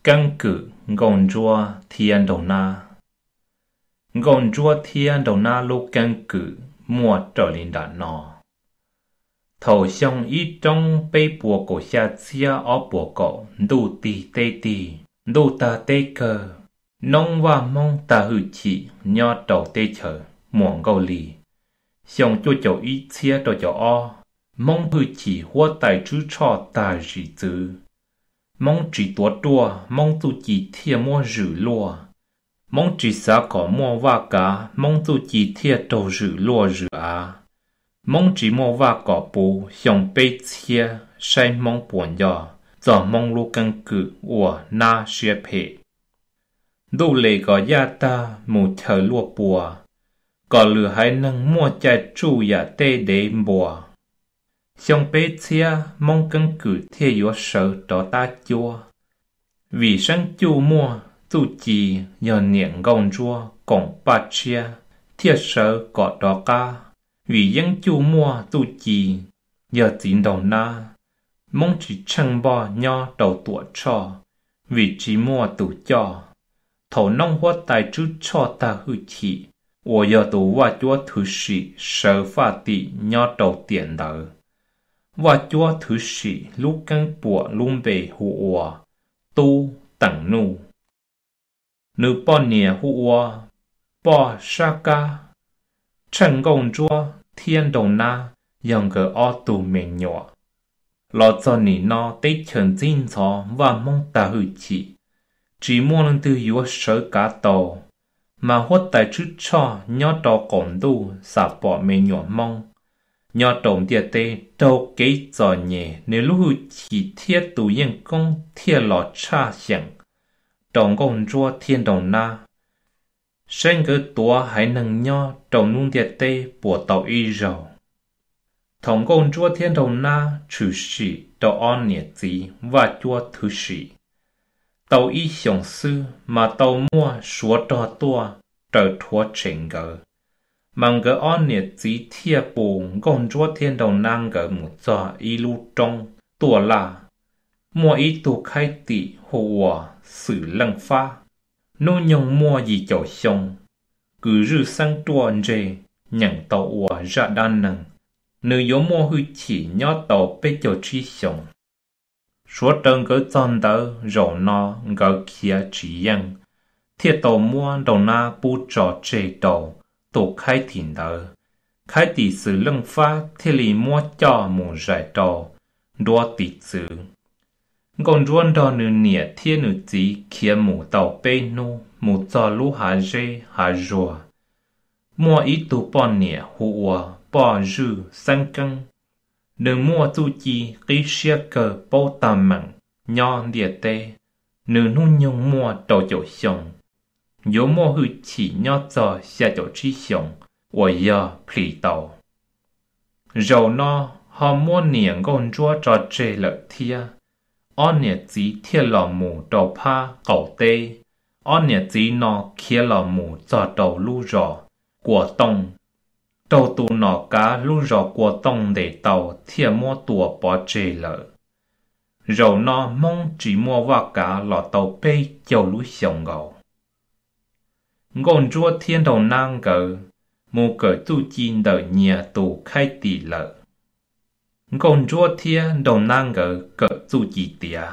Keeb kwm Nkauj Ntsuab thiab Nraug Nab. Nkauj Ntsuab thiab Nraug Nab lub keeb kwm muaj raws li nram no. Thaum xyoo ib roob peb puas kaum xya txhiab ob puas kaum, ntuj tig teb tig, ntuj tag teb kawg, noob vaj Hmoob tag hwj chim nyob rau teb chaws Muas Nkauj Lis. Xyoo cuaj caum ib txhiab rau caum ob, Hmoob hwj chim huab tais tswb tshoj tag zim txwv. Hmoob tsis tuav ruaj, Hmoob txuj ci thiaj muab zwm luaj. Hmoob tsis xav kom muaj vaj kav, Hmoob txuj ci thiaj raug zwm luaj zwm av. Hmoob tsis muaj vaj kom puv, xyoo peb txhiab saib Hmoob puas nco txog Hmoob lub keeb kwm uas nab siab phem. Ntuj les kom yaj tag mus chaws luaj pua, kom lwm haiv neeg muaj cai tsuj yam tej dev npua. Xyoo peb txhiab Hmoob keeb kwm thiaj yuav sawv rov tab cuab. Vim Seeb Cuj muaj txuj ci yog niam Nkauj Ntsuab koom Paj Tshiab thiaj sawv kom rov qab. Vim Yeeb Cuj muaj txuj ci yog txiv Nraug Nab, Hmoob tsis tsheej npoj nyob rau Tuam Tshoj, vim tsis muaj tus coj. Thaum noob huab tais tswb tshoj tag hwj chim, uas yog tus vaj cuab thwv sim sawv faj tim nyob rau tiam ntawd. Vaj cuab thwv sim lub keeb puam lub npe hu ua Tub Teem Nuj. Nws poj niam hu ua Poj Sab Kab. Tsheej Nkauj Ntsuab thiab Nraug Nab yog nkawd ob tug me nyuam. Los txog nim no teb chaws ntxhib ntxhov, vaj Hmoob tag hwj chim, tsis muaj leej twg yuav sawv kav tau. Mas huab tais tswb tshoj nyob rau qaum ntuj xam pom me nyuam Hmoob nyob rau ntiaj teb raug kev txom nyem, nws lub hwj chim thiab tus yeej koob thiaj los tshaj xyeem rau Nkauj Ntsuab thiab Nraug Nab, saib nkawd tuav haiv neeg nyob rau lub ntiaj teb puas tau ib zaug. Thaum Nkauj Ntsuab thiab Nraug Nab tshwm sim rau ob niam txiv vaj cuab thwv sim tau ib xyoos xwb, mas tau muaj Suav rog tuaj raws rhuav tshem nkawd. Mas nkawd ob niam txiv thiaj pus Nkauj Ntsuab thiab Nraug Nab nkawd mus txog ib lub roob tuaj laj. Muaj ib tug khaib tim hu ua Xwm Leej Fab, hnub nyoog muaj yim caum xyoo, kwv zwj xeeb ruaj ntseg, nyeem tau ua zaj dab neeg. Nws yuav muaj hwj chim nyob tau peb caug tsib xyoos. Suav raws nkawd txog ntawd, zaum no nkawd khiav tsis yeej, thiaj tau muab Nraug Nab pub tso tseg rau tus khaib tim ntawd. Khaib tim Xwm Leej Fab thiaj li muab coj mus zais rau nruab tiv txwv. Nkauj Ntsuab nrog nws niam thiab nws txiv khiav mus tau peb hnub, mus txog lub hav zeb hav zuag, muaj ib tug poj niam hu ua Poj Zwj Xeeb Keeb. Nws muaj txuj ci qib siab kawg, paub tag meem nyob ntiaj teb. Nws hnub nyoog muaj rau caum xyoo, yuav muaj hwj chim nyob txog xya caum tsib xyoos uas yog plhis tau. Zaum no ho muab niam Nkauj Ntsuab tso tseg lawm thiab, ob niam txiv thiaj los mus rau phab qaum teb. Ob niam txiv no khiav los mus txog rau lub zos Kua Tooj, raug tus nom kav lub zos Kua Tooj ntes tau thiaj muab tua pov tseg lawm. Zaum no Hmoob tsis muaj vaj kav los tau peb caug lub xyoo nkaus. Nkauj Ntsuab thiab Nraug Nab nkawd mus kawm txuj ci ntawm nyias tus khaib tim lawm. Nkauj Ntsuab thiab Nraug Nab nkawd kawm txuj ci tiav.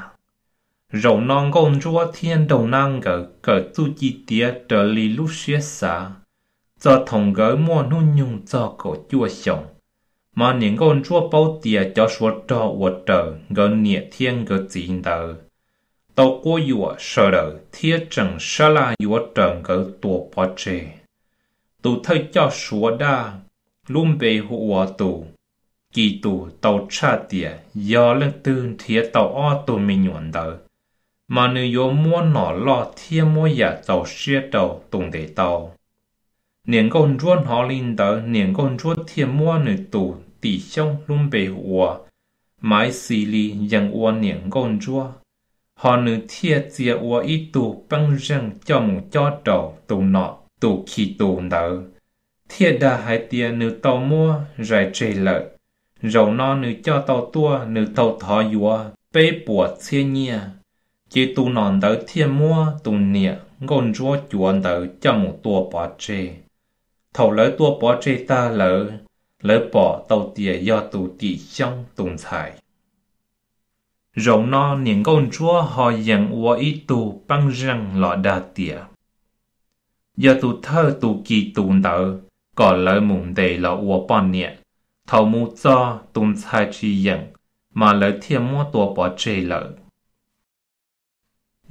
Zaum no Nkauj Ntsuab thiab Nraug Nab nkawd kawm txuj ci tiav raws li lub siab xav. Txog thaum nkawd muaj hnub nyoog txog kaum cuaj xyoos, mas niam Nkauj Ntsuab paub tias cov Suav rog uas raws nkawd niam thiab nkawd txiv ntawd tau quab yuam sawv daws thiab tseem sab laj yuav raws nkawd tua pov tseg. Tus thawj coj Suav daj, lub npe hu ua tus Kis Tus, tau tshaj tias yog leej twg nrhiav tau ob tug me nyuam ntawd, mas nws yuav muab nom loj thiab muab yam txaus siab rau tus ntes tau. Niam Nkauj Ntsuab hnov li ntawd, niam Nkauj Ntsuab thiaj muab nws tus tim xyoob lub npe hu ua Maiv Xis Lis yees ua niam Nkauj Ntsuab, ho nws thiaj txia ua ib tug peeb zeej coj mus cob rau tus nom tus Kis Tus ntawd, thiaj dag hais tias nws tau muab zais tseg lawm. Zaum no nws coj tau tuaj, nws tau thov yuav peb puas txhiab nyiaj, Ces tus nom ntawd thiaj muab tus niam nkauj ntsuab cuav ntawd coj mus tua pov tseg. Thaum lawv tua pov tseg tag lawm, lawv pom tau tias yog tus Tim Xyoob tus ntxhais. Zaum no niam nkauj ntsuab ho yees ua ib tug peeb zeej los dag tias yog tus thawj tus Kis Tus ntawd kom lawv mus ntes los ua poj niam. Thaum mus txog tus ntxhais tsis yeem, mas lawv thiaj muab tua pov tseg lawm.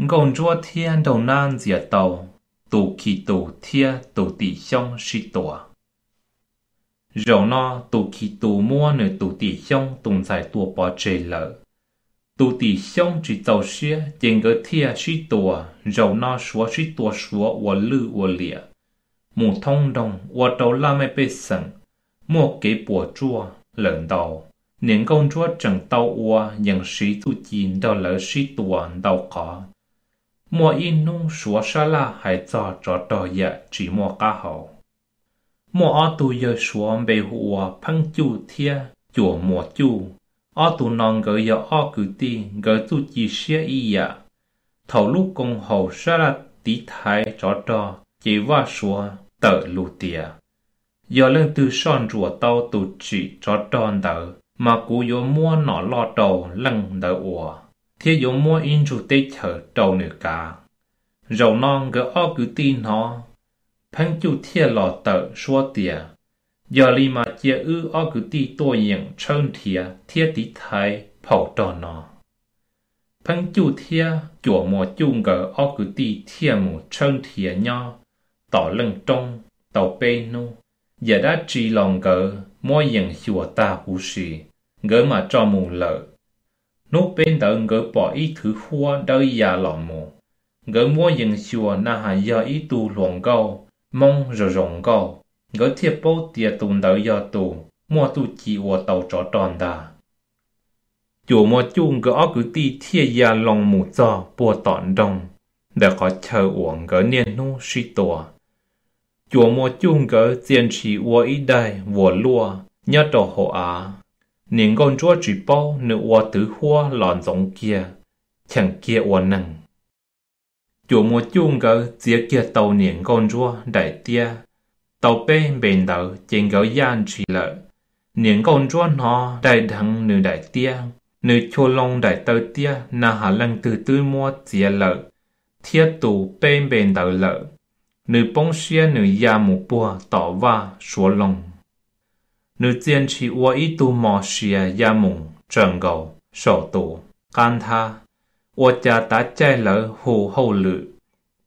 Nkauj ntsuab thiab nraug nab ntxias tau tus Kis Tus thiab tus Tim Xyoob sib tua. Zaum no tus Kis Tus muab nws tus Tim Xyoob tus ntxhais tua pov tseg lawm. Tus Tim Xyoob tsis txaus siab ces nkawd thiaj sib tua. Zaum no Suav sib tua Suav ua lwj ua liam, mus thoob nroog ua rau laj mej pej xeem muaj kev puas tsuaj lawm ntau. Niam nkauj ntsuab tseem tau ua yees siv txuj ci nrog lawv sib tua ntau qhov. Muaj ib hnub Suav sab laj hais txog tsov rog yam tsis muaj qab hau. Muaj ob tug yawg Suav npe hu ua Pheeb Cuj thiab Cuam Muas Cuj. Ob tug no nkawd yog ob kwv tij, nkawd txuj ci siab ib yam. Thaum lub koom haum sab laj tiv thaiv tsov rog ces Vaj Suav tawm lus tias yog leej twg soj ntsuam tau tus tsim tsov rog ntawd mas kuv yuav muab nom loj rau leej ntawd ua, thiab yuav muab ib ntsug teb chaws rau nws kav. Zaum no nkawd ob kwv tij hnov, Pheeb Cuj thiaj los tawm suab tias yog li mas cia wb ob kwv tij tuaj yeem tshawb nrhiav thiab tiv thaiv phau rog no. Pheeb Cuj thiab Cuam Muas Cuj nkawd ob kwv tij thiaj mus tshawb nrhiav nyob tom leej roob tau peb hnub, yam dab tsi los nkawd muab yees xyuas tag huv si, nkawd mam tso mus lawm. Hnub peb ntawd nkawd pom ib thwv huab dawb ya los mus. Nkawd muab yees xyuas na has yog ib tug hluas nkauj Hmoob zoo zoo nkauj, nkawd thiaj paub tias tus ntawd yog tus muaj txuj ci ua tau tsov rog ntag. Cuam Muas Cuj nkawd ob kwv tij thiaj ya loo mus txog puag tom nroog ntawm qhov chaw uas nkawd niaj hnub sib tua. Cuam Muas Cuj nkawd txia ntshis ua ib daim vuas luaj nyob rau hauv av. Niam nkauj ntsuab tsis paub, nws ua thwv huab los ntxoov kiag, cheem kiag ua neeg. Cuam Muas Cuj nkawd txiav kiag tau niam nkauj ntsuab daim tiab tau peb npe ntawd ces nkawd yaj ntshis lawm. Niam nkauj ntsuab hnov dai dheev nws daim tiab, nws chua loo daim taw tiab na has leej twg twb muab txiav lawm thiab tu peb npe ntawd lawm. Nws poob siab, nws ya mus puag tom Vaj Suav loo. Nws txia ntshis ua ib tug mos sia ya mus tsaws nkaus saum tus qab nthab, ua cas tav caij lawv hu hauj lwm,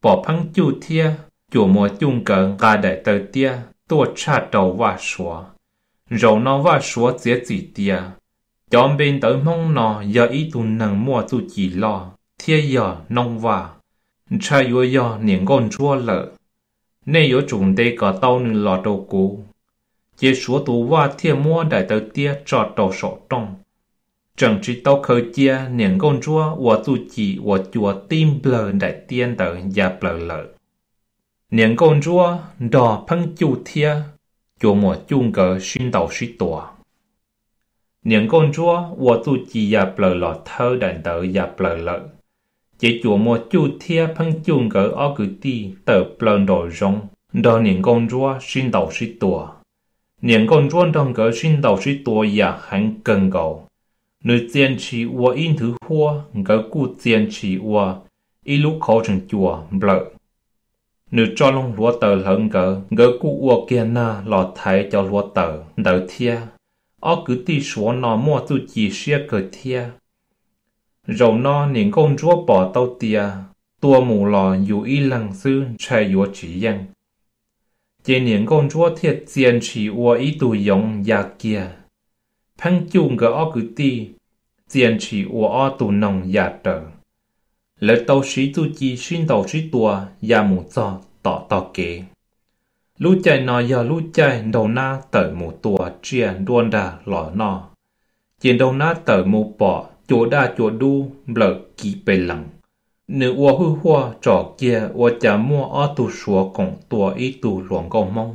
pom Pheeb Cuj thiab Cuam Muas Cuj nkawd nqa daim taw tiab tuaj tshaj rau Vaj Suav. Zaum no Vaj Suav txiav txim tias cov npe ntawv Hmoob no yog ib tug neeg muaj txuj ci loj thiab yog noob Vaj, ntshai yuav yog niam nkauj ntsuab lawm. Nej yuav tsum ntes kom tau nws los rau kuv. Ces Suav tus Vaj thiaj muab daim taw tiab tso rau saum rooj, tseem tsis tau khaws cia, niam nkauj ntsuab ua txuj ci uas cua tib nplawg daim tiab ntawd ya plaws lawm. Niam nkauj ntsuab nrog Pheeb Cuj thiab Cuam Muas Cuj nkawd sib ntaus sib tua. Niam nkauj ntsuab ua txuj ci ya plaws los thawb daim ntawd ya plaws lawm. Ces Cuam Muas Cuj thiab Pheeb Cuj nkawd ob kwv tij tawm plaws nraum zoov nrog niam nkauj ntsuab sib ntaus sib tua. Niam nkauj ntsuab nrog nkawd sib ntaus sib tua yam heev kawg nkaus. Nws txia ntshis ua ib nthwv huab, nkawd kuj txia ntshis ua ib lub khauv tseem cua nplawm. Nws tso loo hluav taws hlawv nkawd, nkawd kuj ua kiag nag los thaiv cov hluav taws ntawd thiab. Ob kwv tij Suav no muaj txuj ci siab kawg thiab. Zaum no niam nkauj ntsuab pom tau tias tua mus los yus ib leeg xwb ntshai yuav tsis yeej. Ces niam nkauj ntsuab thiaj txia ntshis ua ib tug yoov ya kiag. Pheeb Cuj nkawd ob kwv tij txia ntshis ua ob tug noog ya raws. Lawv tau siv txuj ci sib ntaus sib tua ya mus txog tom tog kev. Lub caij no yog lub caij nraug nab tawm mus tua tsiaj nruab nrag los noj. Ces nraug nab tawm mus pom cua daj cua dub nplawm kiv pes lees. Nws ua hwj huaj tsom kiag ua cas muaj ob tug Suav koom tua ib tug hluas nkauj Hmoob.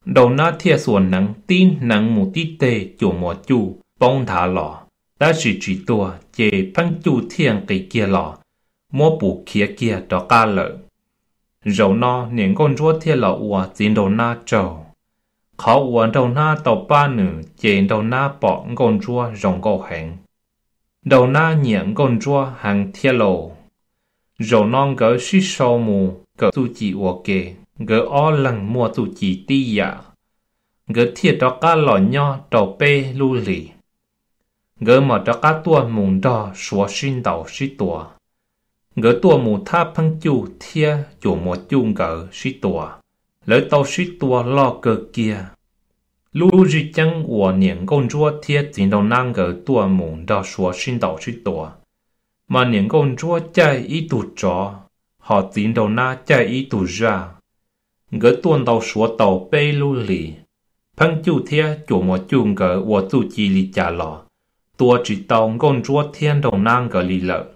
Nraug nab thiaj xuas hneev tib hneev mus tib teg Cuam Muas Cuj poob nthav los, tab sis tsis tuag, ces Pheeb Cuj thiaj nqis kiag los muab pus khiav kiag rov qab lawm. Zaum no niam Nkauj Ntsuab thiaj los ua txiv nraug nab tsaug. Qhov uas nraug nab tau pab nws ces nraug nab pom Nkauj Ntsuab zoo nkauj heev. Nraug nab nyiam Nkauj Ntsuab heev thiab lauj. Zaum no nkawd sib sau mus kawm txuj ci ua ke, nkawd ob leeg muaj txuj ci tib yam, nkawd thiaj rov qab los nyob rau peb lub hlis. Nkawd mam rov qab tuaj mus nrog Suav sib ntaus sib tua. Nkawd tuaj mus thab Pheeb Cuj thiab Cuam Muas Cuj nkawd sib tua. Lawv tau sib tua loj kawg kiag. Lub zij ceeb uas niam Nkauj Ntsuab thiab txiv nraug nab nkawd tuaj mus nrog Suav sib ntaus sib tua, mas niam Nkauj Ntsuab caij ib tug tsov, hos txiv nraug nab caij ib tug zaj. Nkawd tuaj ntaus Suav tau peb lub hlis. Pheeb Cuj thiab Cuam Muas Cuj nkawd ua txuj ci li cas los tua tsis tau Nkauj Ntsuab thiab nraug nab nkawd li lawm.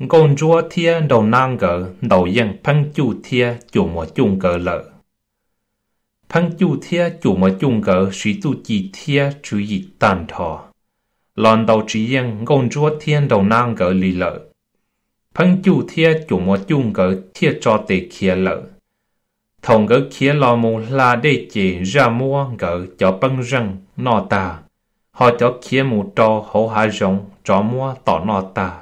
Nkauj Ntsuab thiab nraug nab nkawd ntaus yeej Pheeb Cuj thiab Cuam Muas Cuj nkawd lawm. Pheeb Cuj thiab Cuam Muas Cuj nkawd siv txuj ci thiab tswv yim tag nrho, los ntaus tsis yeej Nkauj Ntsuab thiab nraug nab nkawd li lawm. Pheeb Cuj thiab Cuam Muas Cuj nkawd thiaj tso tes khiav lawm. Thaum nkawd khiav los mus hla dej ces zaj muab nkawd cov peeb zeej noj tag, ho cov khiav mus rau hauv hav zoov tsov muab tom noj tag.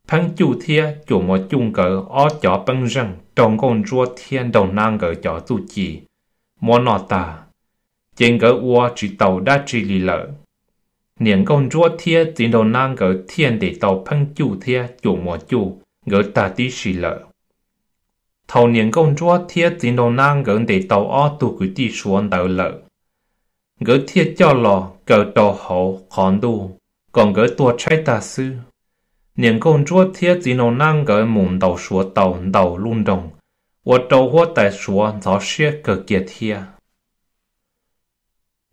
Pheeb Cuj thiab Cuam Muas Cuj nkawd ob cov peeb zeej raug Nkauj Ntsuab thiab nraug nab nkawd cov txuj ci muab noj tag, ces nkawd ua tsis tau dab tsi li lawm. Niam Nkauj Ntsuab thiab txiv nraug nab nkawd thiaj ntes tau Pheeb Cuj thiab Cuam Muas Cuj nkawd tag tib si lawm. Thaum niam Nkauj Ntsuab thiab txiv nraug nab nkawd ntes tau ob tug kwv tij Suav ntawd lawm, nkawd thiaj coj los kaw rau hauv qhov ntuj kom nkawd tuag tshaib tag xwb. Niam Nkauj Ntsuab thiab txiv nraug nab nkawd mus ntaus Suav tau ntau lub nroog, ua rau huab tais Suav ntxhov siab kawg kiag thiab.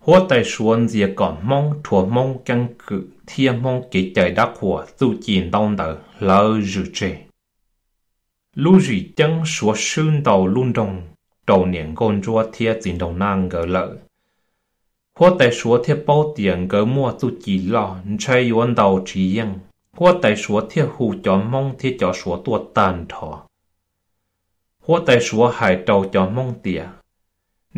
Huab tais Suav ntxias kom Hmoob rhuav Hmoob keeb kwm thiab Hmoob kev cai dab qhuas txuj ci ntaub ntawv hlawv zws tseg. Lub zim ceeb Suav swb ntau lub nroog rau niam Nkauj Ntsuab thiab txiv nraug nab nkawd lawm. Huab tais Suav thiaj paub tias nkawd muaj txuj ci loj ntshai yuav ntaus tsis yeej. Huab tais Suav thiaj hu cov Hmoob thiab cov Suav tuaj tag nrho. Huab tais Suav hais rau cov Hmoob tias,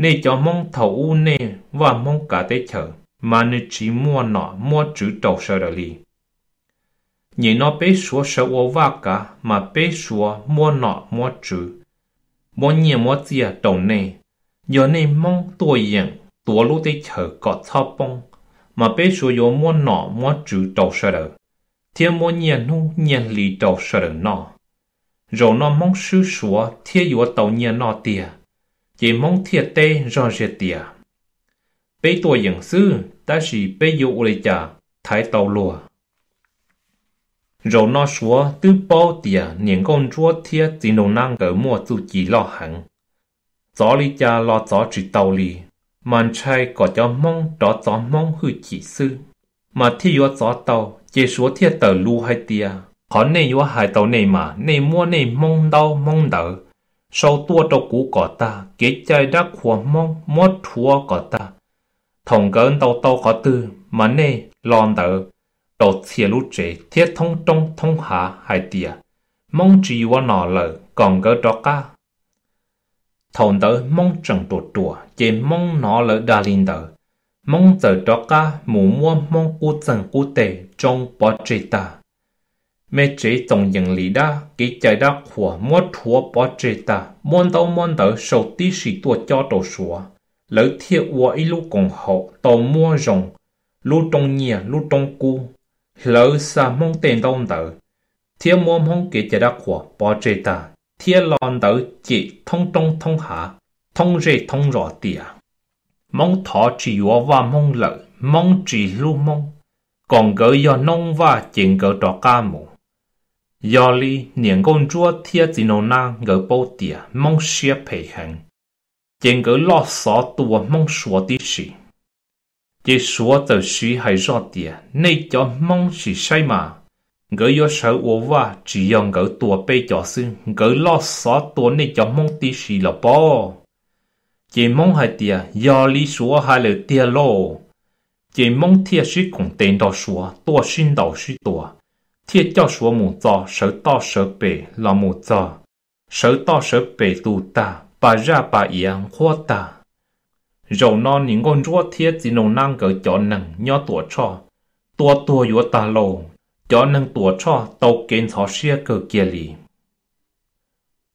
nej cov Hmoob thaum ub nej vaj Hmoob kav teb chaws, mas nws tsis muaj nom muab tswv rau sawv daws li. Nyem no peb Suav sawv ua vaj kav mas peb Suav muab nom muab tswv, muab nyiaj muab txiaj rau nej. Yog nej Hmoob tuaj yeem tuav lub teb chaws kom txhob poob, mas peb Suav yuav muab nom muab tswv rau sawv daws, thiab muab nyiaj hnub nyiaj hli rau sawv daws noj. Zaum no Hmoob swb Suav thiab yuav tau nyiaj noj tiag, ces Hmoob thiaj teb zog ziag tias, peb tuaj yeem xwb, tab sis peb yuav ua li cas thaiv tau luag? Zaum no Suav twb paub tias niam Nkauj Ntsuab thiab txiv nraug nab nkawd muaj txuj ci loj heev, txov li cas los txov tsis tau li, mas ntshai kom cov Hmoob rov txov Hmoob hwj chim xwb, mas thiaj yuav txov tau. Ces Suav thiaj tawm lus hais tias, qhov nej yuav hais tau nej mas nej muab nej Hmoob ntaub Hmoob ntawv sau tuaj rau kuv kom tag, kev cai dab qhuas Hmoob muab rhuav kom tag. Thaum nkawd ntaus tau qhov twg mas nej los ntawd rau txhia lub tsev thiab thoob roob thoob hav hais tias, Hmoob tsis yuav nom lawm, kom nkawd rov qab. Thaum ntawd Hmoob tseem ruam ruam, ces Hmoob hnov lawv dag li ntawd, Hmoob txawm rov qab mus muab Hmoob qub txeeg qub teg tsoo pov tseg tag, me tsev txoos yeem li dab, kev cai dab qhuas muab rhuav pov tseg tag, muab ntaub muab ntawv sau tib si tuaj cob rau Suav. Lawv thiaj ua ib lub koom haum tau muab zoo lub roob nyiaj lub roob kub, hlawv xa Hmoob tej ntaub ntawv, thiab muab Hmoob kev cai dab qhuas pov tseg tag, thiab los ntawd cem thoob roob thoob hav, thoob zej thoob zos tias, Hmoob thov tsis yuav Vaj Hmoob lawm, Hmoob tsis hlub Hmoob, kom nkawd yog Noob Vaj ces nkawd rov qab mus. Yog li niam Nkauj Ntsuab thiab txiv nraug nab nkawd paub tias Hmoob siab phem heev, ces nkawd loj xov tua Hmoob Suav tib si. Ces Suav txawm siv hais zoj tias, nej cov Hmoob sim saib mas, nkawd yuav sawv ua vaj tsis yog nkawd tua peb cov xwb, nkawd loj xov tua nej cov Hmoob tib si los pob. Ces Hmoob hais tias, yog li Suav hais lawm tiag lauj. Ces Hmoob thiaj sib koom tes nrog Suav tuaj sib ntaus sib tua, thiaj coj Suav mus txo sawv toj sawv pem los mus txog, sawv toj sawv pem tus tag, pa zaj pa iav nqhuab tag. Zaum no niam nkauj ntsuab thiab txiv nraug nab nkawd cov neeg nyob Tuam Tshoj tua tuag yuav tag lauj. Cov neeg Tuam Tshoj tau kev ntxhov siab kawg kiag li.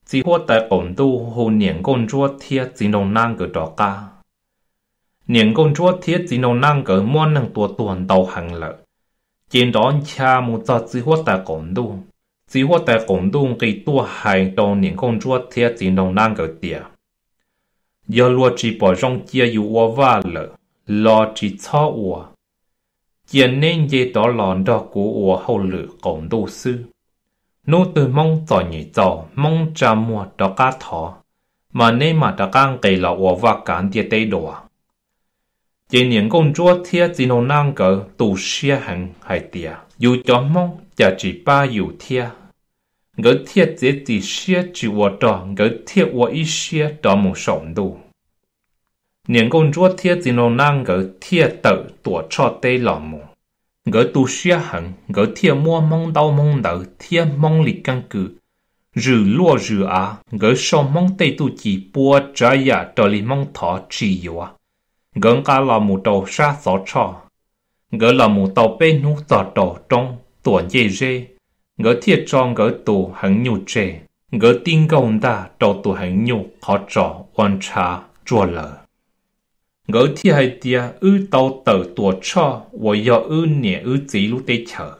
Txiv huab tais qaum ntuj hu niam nkauj ntsuab thiab txiv nraug nab nkawd rov qab. Niam nkauj ntsuab thiab txiv nraug nab nkawd muab neeg tua tuag ntau heev lawm, ces nrov ncha mus txog txiv huab tais qaum ntuj. Txiv huab tais qaum ntuj nqis tuaj hais rau niam nkauj ntsuab thiab txiv nraug nab nkawd tias, yog luag tsis pom zoo cia yus ua vaj lawm los tsis txhob ua, cia neb nce rov los nrog kuv ua hauj lwm qaum ntuj xwb. Hnub twg Hmoob txom nyem txaus, Hmoob tsa muag rov qab thov, mas neb mam rov qab nqes los ua vaj kav ntiaj teb dua. Ces niam nkauj ntsuab thiab txiv nraug nab nkawd tu siab heev hais tias yus cov Hmoob cas tsis pab yus thiab. Nkawd thiaj txiav txim siab tsis ua rog, nkawd thiaj ua ib siab rov mus saum ntuj. Niam nkauj ntsuab thiab txiv nraug nab nkawd thiaj tawm Tuam Tshoj teb los mus. Nkawd tu siab heev, nkawd thiaj muab Hmoob ntaub Hmoob ntawv thiab Hmoob li keeb kwm, zwm luaj zwm av, nkawd sau Hmoob tej txuj ci pua tsav yam raws li Hmoob thov tsis yuav. Nkawd nqa los mus rau sab Xov Tshoj. Nkawd los mus tau peb hnub txog rau roob Tuam Ncej Zeb, nkawd thiaj tso nkawd tus heev nyuj tseg. Nkawd tib nkaug ntaj rau tus heev nyuj qhov tsos ua ntshav tsuag lawm. Nkawd thiaj hais tias wb tau tawm Tuam Tshoj uas yog wb niam wb txiv lub teb chaws,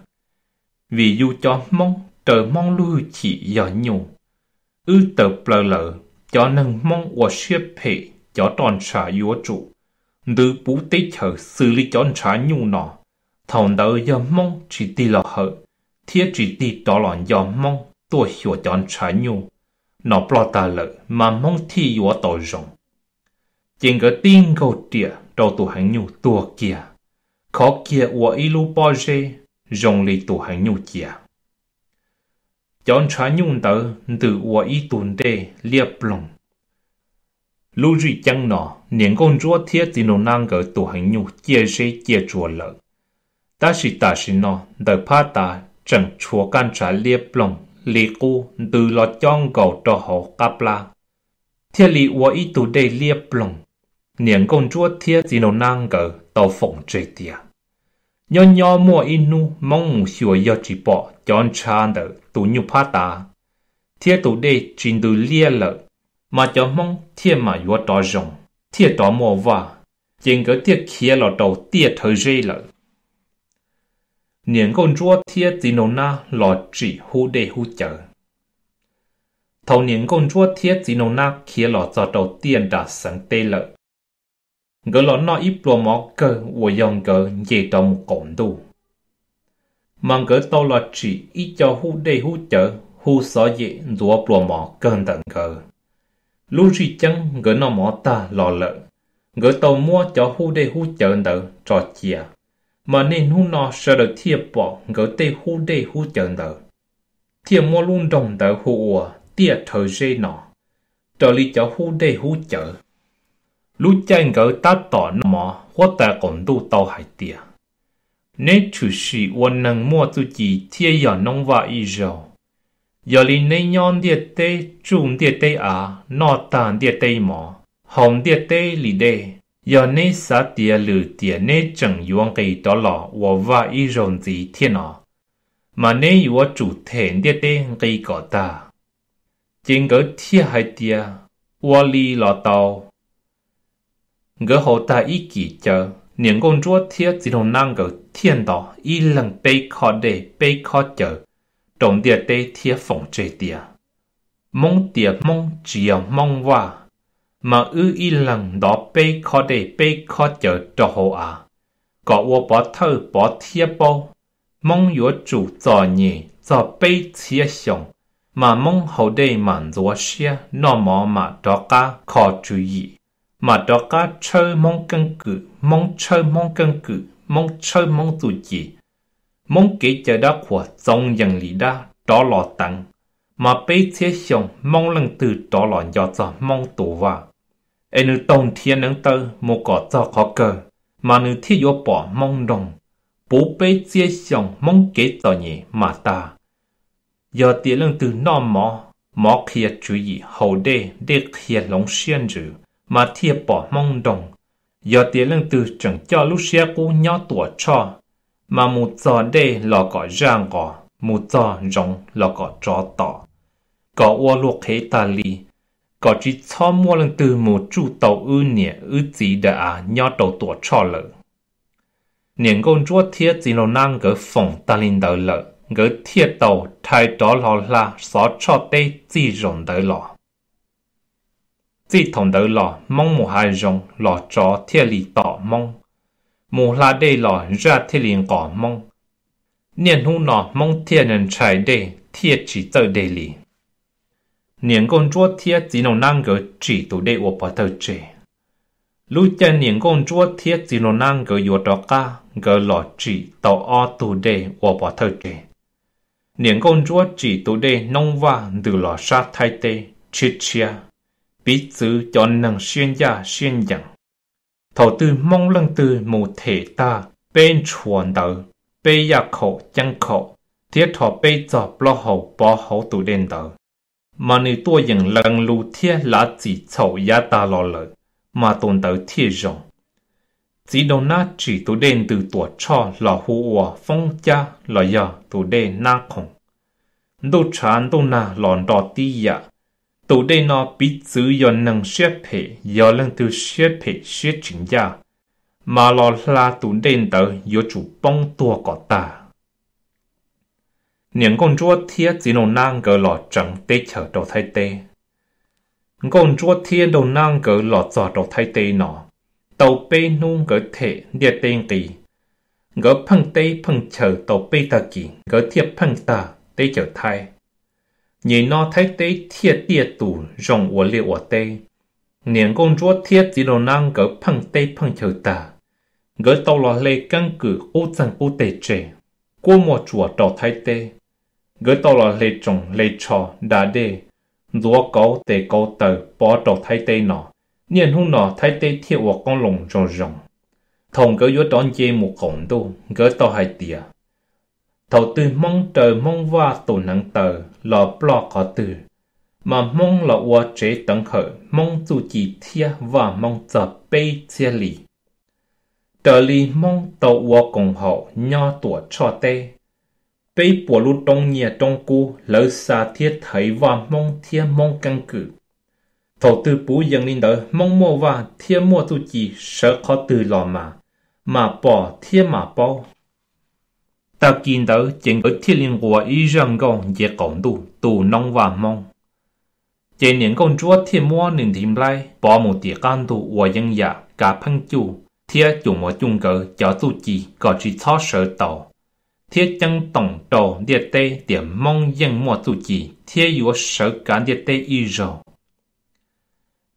vim yus cov Hmoob raws Hmoob lub hwj chim yog nyuj. Wb tawm plaws lawm, cov neeg Hmoob ua siab phem cov roj ntsha yuav tsum ntws puv teb chaws xws li cov ntshav nyuj no. Thaum ntawd yog Hmoob tsis tig los hawm thiab tsis tig rov los nco Hmoob tuaj xyuas cov ntshav nyuj no ploj tag lawm mas Hmoob thiaj yuav tau zoo. Ces nkawd tib nkaug riam rau tus heev nyuj tuag kiag, khov kiag ua ib lub pob zeb zoo li tus heev nyuj cia. Cov ntshav nyuj ntawd ntws ua ib tug dej liab ploog. Lub zij ceeb no, niam nkauj ntsuab thiab txiv nraug nab nkawd tus heev nyuj ciaj zeb ciaj tsuag lawm, tab sis tam sim no ntawm phab tav tseem tshuav kab ntshav liab ploog li qub ntws los cob nkaus rau hauv qab plab, thiaj li ua ib tug dej liab ploog. Niam nkauj ntsuab thiab txiv nraug nab nkawd tau foom tseg tias nyob nyob muaj ib hnub Hmoob mus xyuas yog tsis pom cov ntshav ntawm tus nyuj phab tav thiab tus dej tsis ntws liab lawm, mas cov Hmoob thiaj mam yuav rov zoo, thiaj rov muaj vaj. Ces nkawd thiaj khiav los rau tiaj Rhawv Zeb lawm. Niam nkauj ntsuab thiab txiv nraug nab los tsim hub dej hub cawv. Thaum niam nkauj ntsuab thiab txiv nraug nab khiav los txog rau tiaj nram xeev teb lawm, nkawd los noj ib pluas mov kawg uas yog nkawd nce rov mus qaum ntuj, mas nkawd tau los tsim ib co hub dej hub cawv hu xov yem ntxuav pluas mov kawg ntawm nkawd. Lub zij ceeb nkawd noj mov tag los lawm, nkawd tau muab cov hub dej hub cawv ntawd tso cia, mas niaj hnub no sawv daws thiaj pom nkawd tej hub dej hub cawv ntawd, thiaj muab lub nroog ntawd hu ua tiaj Rhawv Zeb no, raws li cov hub dej hub cawv. Lub caij nkawd tab tom noj mov, huab tais qaum ntuj tau hais tias neb tshwm sim ua neeg muaj txuj ci thiab yog noob vaj ib zaug. Yog li neb nyob ntiaj teb tsuj ntiaj teb av, noj tag ntiaj teb mov, haus ntiaj teb li dej, yog neb xav tiav lwm tiam neb tseem yuav nqis rov los ua vaj ib zaug ntxiv thiab no, mas neb yuav tsum them ntiaj teb nqi kom tag. Ces nkawd thiaj hais tias ua li los tau. Nkawd haus tag ib kis cawv, niam nkauj ntsuab thiab txiv nraug nab nkawd thiaj ntov ib leeg peb khob dej peb khob cawv rau ntiaj teb thiab foom tseg tias Hmoob tias Hmoob tsis yog Hmoob vaj, mas wb ib leeg ntov peb khob dej peb khob cawv rau hauv av, kom ua pov thawj pov thiab paub Hmoob yuav tsum txom nyem txog peb txhiab xyoo, mas Hmoob haus dej mam ntxuav siab, noj mov mam rov qab kho tswv yim, mam rov qab tshawb Hmoob keeb kwm, Hmoob tshawb Hmoob keeb kwm, Hmoob tshawb Hmoob txuj ci, Hmoob kev cai dab qhuas txoov yees li dab rov los teev, mas peb txhiab xyoo Hmoob leej twg rov los nco txog Hmoob tus vaj, es nws taug nrhiav neev taw mus kom txog qhov kawg, mas nws thiaj yuav pom Hmoob nroog, Puv peb txhiab xyoo Hmoob kev txom nyem mam tag. Yog tias leej twg noj mov, mov qhia tswv yim, haus dej, dej qhia hloov siab ntsws, mas thiaj pom Hmoob nroog. Yog tias leej twg tseem coj lub siab qub nyob Tuam Tshoj, mas mus txog dej los kom zaj nqos, mus txog zoov los kom tsov tom, kom ua luag qhev tag li, kom tsis txhob muaj leej twg mus tsuj tau wb niam wb txiv daim av nyob rau Tuam Tshoj lawm. Niam Nkauj Ntsuab thiab Txiv Nraug Nab nkawd foom tag li ntawd lawm, nkawd thiaj tau rhais rov los hla xov tshoj teb txij zaum ntawd los. Txij thaum ntawd los Hmoob mus hav zoov los tsov thiaj li tom Hmoob, mus hla dej los zaj thiaj li nqos Hmoob. Niaj hnub no Hmoob thiaj ntshai dej thiaj tsis txawj dej li. Niam Nkauj Ntsuab thiab Txiv Nraug Nab nkawd tsim tus dej ua pov thawj tseg. Lub caij niam Nkauj Ntsuab thiab Txiv Nraug Nab nkawd yuav rov qab, nkawd los tsim tau ob tug dej ua pov thawj tseg. Niam Nkauj Ntsuab tsim tus dej Noob Vaj ntws los sab Thaib teb tshiab tshiab, piv txwv cov neeg siab ncaj siab ncees. Thaum twg Hmoob leej twg mus them tag peb ntshua ntawv, peb yaj khaum ceeb khaum, thiab rho peb txog plaub hau pov hauv tus dej ntawd, mas nws tuaj yeem lees lus thiab lav txim txhaum yav tag los lawm, mas tus ntawd thiaj zoo. Txiv Nraug Nab tsim tus dej ntws Tuam Tshoj los hu ua Foob Cab los yog tus dej Nab Khoom. Ntuj tshav ntuj nag los nro tib yam. Tus dej no piv txwv yog neeg siab phem, yog leej twg siab phem siab tsis ncaj, mas los hla tus dej ntawd yuav tsum poob tuag kom tag. Niam Nkauj Ntsuab thiab Txiv Nraug Nab nkawd los tseev teb chaws rau Thaib teb. Nkauj Ntsuab thiab Nraug Nab nkawd los txog rau Thaib teb no, tau peb hnub nkawd them ntiaj teb nqis. Nkawd pheej teb pheej chaw tau peb tag kis nkawd thiaj pheej tag teb chaws Thaib. Nyem no Thaib teb thiaj tiaj tus zoo ua liaj ua teb. Niam Nkauj Ntsuab thiab Txiv Nraug Nab nkawd pheej teb pheej chaw tag, nkawd tau los hle keeb kwm qub txeeg qub teg tseg, kuab muaj tsuas rau Thaib teb. Nkawd tau los hle tsoos hle tsho, da dej, ntxuav kauv tes kauv taw pov rau Thaib teb no. Niaj hnub no Thaib teb thiaj ua qoob loo zoo zoo. Thaum nkawd yuav rov nce mus qaum ntuj, nkawd tau hais tias, thaum twg Hmoob raws Hmoob Vaj tus hneev taw los ploj qhov twg, mas Hmoob los ua tsev teev hawm Hmoob txuj ci thiab Vaj Hmoob txog peb txhiab li. Raws li Hmoob tau ua koom haum nyob Tuam Tshoj teb, peb puas lub roob nyiaj roob kub lawv xa thiab thaiv Vaj Hmoob thiab Hmoob keeb kwm. Thaum twg puv yees li ntawd Hmoob muaj vaj thiab muaj txuj ci sawv qhov twg los mas, mam pom thiab mam paub. Tag kis ntawd ces nkawd thiaj li nquas ib zaj nkauj nce qaum ntuj tu noob Vaj Hmoob. Ces niam Nkauj Ntsuab thiaj muab nws ntiv nplaib pov mus tim qab ntug ua yeeb yam kav pheeb cuj thiab cuam mos cuj nkawd cov txuj ci kom tsis txhob sawv tau, thiab ceeb toom rau ntiaj teb tias Hmoob yeej muaj txuj ci thiab yuav sawv kav ntiaj teb ib zaug.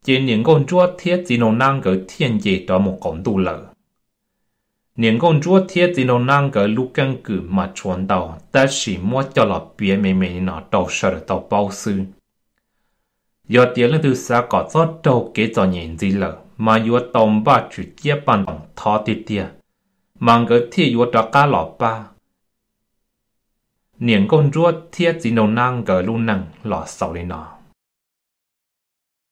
Ces niam Nkauj Ntsuab thiab Txiv Nraug Nab nkawd thiaj nce rov mus qaum ntuj lawm. Niam Nkauj Ntsuab thiab Txiv Nraug Nab nkawd lub keeb kwm mas tshuav ntau, tab sis muab coj los piav me me li no rau sawv daws tau paub xwb. Yog tias leej twg xav kom txhob raug kev txom nyem ntxiv lawm mas yuav tau npaj tswm ciab paj ntoos thov tiag tiag, mas nkawd thiaj yuav rov qab los pab. Niam Nkauj Ntsuab thiab Txiv Nraug Nab nkawd lub neej los xaus li no.